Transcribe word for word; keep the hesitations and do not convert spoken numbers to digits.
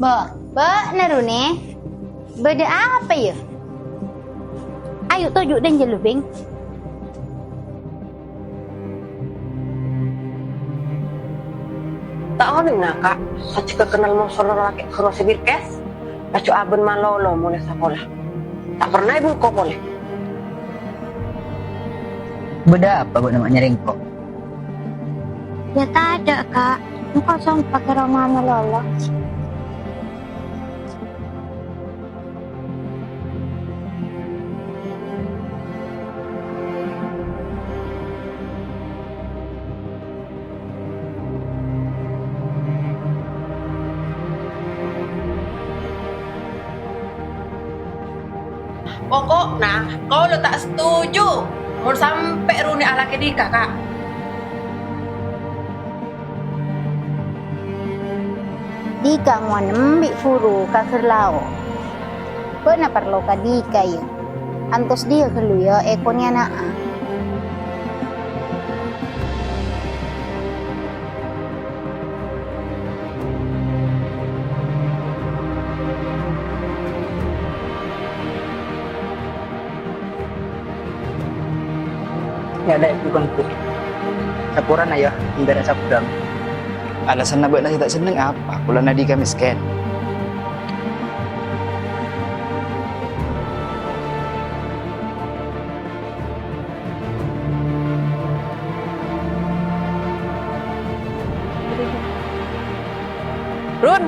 Bo, bâ'na, Rune. Bâdâ apa, yâ? Ayo, toju' dânjâ lu, Bing. Ta' onèng, Ka', sajjhegghâ kennal moso lalakè' ghuru sè birkes, laju abân malolo molè sakola. Ta' pernah èbungko polè. Bâdâ apa bâ'na ma' nyarè engko'? Yâ tadâ', Ka'. Engko' sompa ka roma malolo. Poko'na, kaulâ ta' setuju mon sampè' Rune alakè Dika, Ka'. Dika ngowan embi' ghuru ka ghâr lao'. Bâ'na parlo ka Dika, yâ. Antos diyâ ghâllu, yâ, èkonè'ana'a. Yâ, dâ' èbu bângko. Saporana, yâ, èntarra sabbhâng. Alasanna bâ'na sè ta' senneng apa? Polana Dika mèskèn. Run,